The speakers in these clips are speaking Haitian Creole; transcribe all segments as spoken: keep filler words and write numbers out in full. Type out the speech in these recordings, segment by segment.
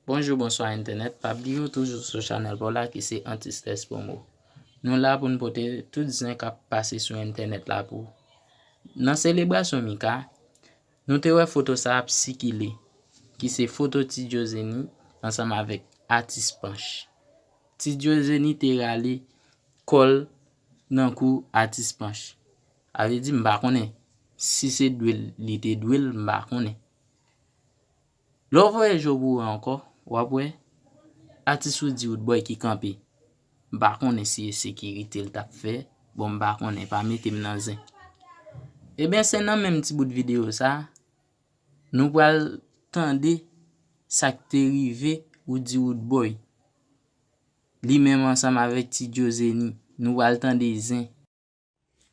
Bonjou, bonswa entènèt. Pa bliye w toujou sou chanèl pa w la ki se Anti Stress Promo. Nou la pou n pote tout zen k ap pase sou entènèt la pou ou. Nan selebrasyon Mika, nou te wè foto sa ap sikile, ki se foto Ti Djo Zeni ansanm avèk atis Panch. Ti Djo Zeni te rale kò l nan kou atis Panch. A vle di, m pa konnen si se dwe l li te dwe l, m pa konnen. Lè w voye je w pou wè ankò, w ap wè atis Roody Roodboy ki kanpe. M pa konnen si e sekirite l t ap fè. Bon, m pa konnen, pa mete m nan zen. Ebyen, se nan menm ti bout videyo sa a, nou pral tande sa k te rive Roody Roodboy. Li menm ansanm avèk Ti Djo Zeni, nou pral tande zen.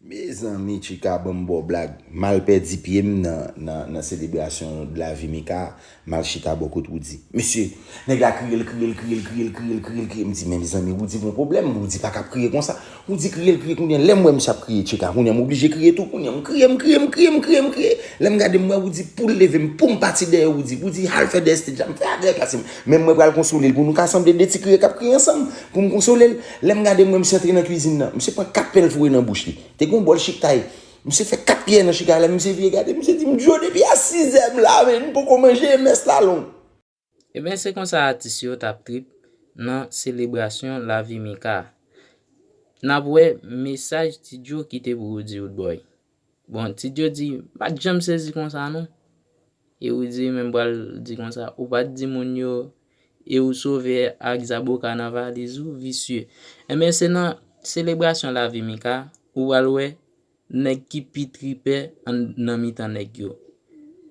Mezanmi, Tchika ban m ba w blag. M al pèdi pye m nan, nan, nan selebrasyon de la vie Mika. M al chita bò kot Roody. Mesye, nèg la kriye, l kriye, l kriye, l kriye, l kriye, l kriye, l kriye. M di, men mezanmi, Roody gon pwoblèm. Roody pa kab kriye konsa. Roody kriye, l kriye, kounye a, lè m wè misye ap kriye, Tchika, kounye a m oblije kriye tou. Kounye a m kriye, m kriye, m kriye, m kriye, m kriye. Lè m gade, m wè Roody pou l leve m, pou m pati dèyè Roody. Roody al fè dèyè stage la, m fè a dèyè pase m. Men m wè pral konsole l pou nou ka sanble de ti kriye k ap kriye ansanm. Pou m konsole l. Lè m gade, m wè misye antre nan kwizin nan. Misye pran kat pèl foure nan bouch li. Te gen yon bòl chiktay. Misye fè kat pyè nan chiktay la, misye vire gade, misye di m, Djo, depi a sizè m la, men m poko manje, mès la long. Ebyen, se konsa atis yo t ap trip nan selebrasyon lavi Mika a. N ap wè mesaj Ti Djo kite pou Roody Roodboy. Bon, Ti Djo di, m pa t janm sezi konsa non. E Roody menm pral di konsa, ou pa t di moun yo, e ou sove ak zaboka nan valiz ou, visye. Ebyen, se nan selebrasyon lavi Mika, ou pral wè nèg ki pi tripè an- nan mitan nèg yo.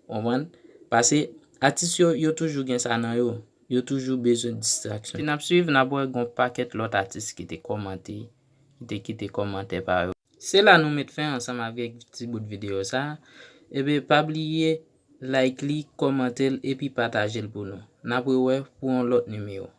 Konprann? Paske atis yo, yo toujou gen sa nan yo. Yo toujou bezwen distraksyon. Si n ap swiv, n ap wè gon pakèt lòt atis ki te kòmante, ki te kite kòmantè pa yo. Se la nou met fen ansanm avèk ti bout videyo sa a. Ebyen, pa bliye like li, kòmante l epi pataje l pou nou. N ap rewè pou yon lòt nimewo.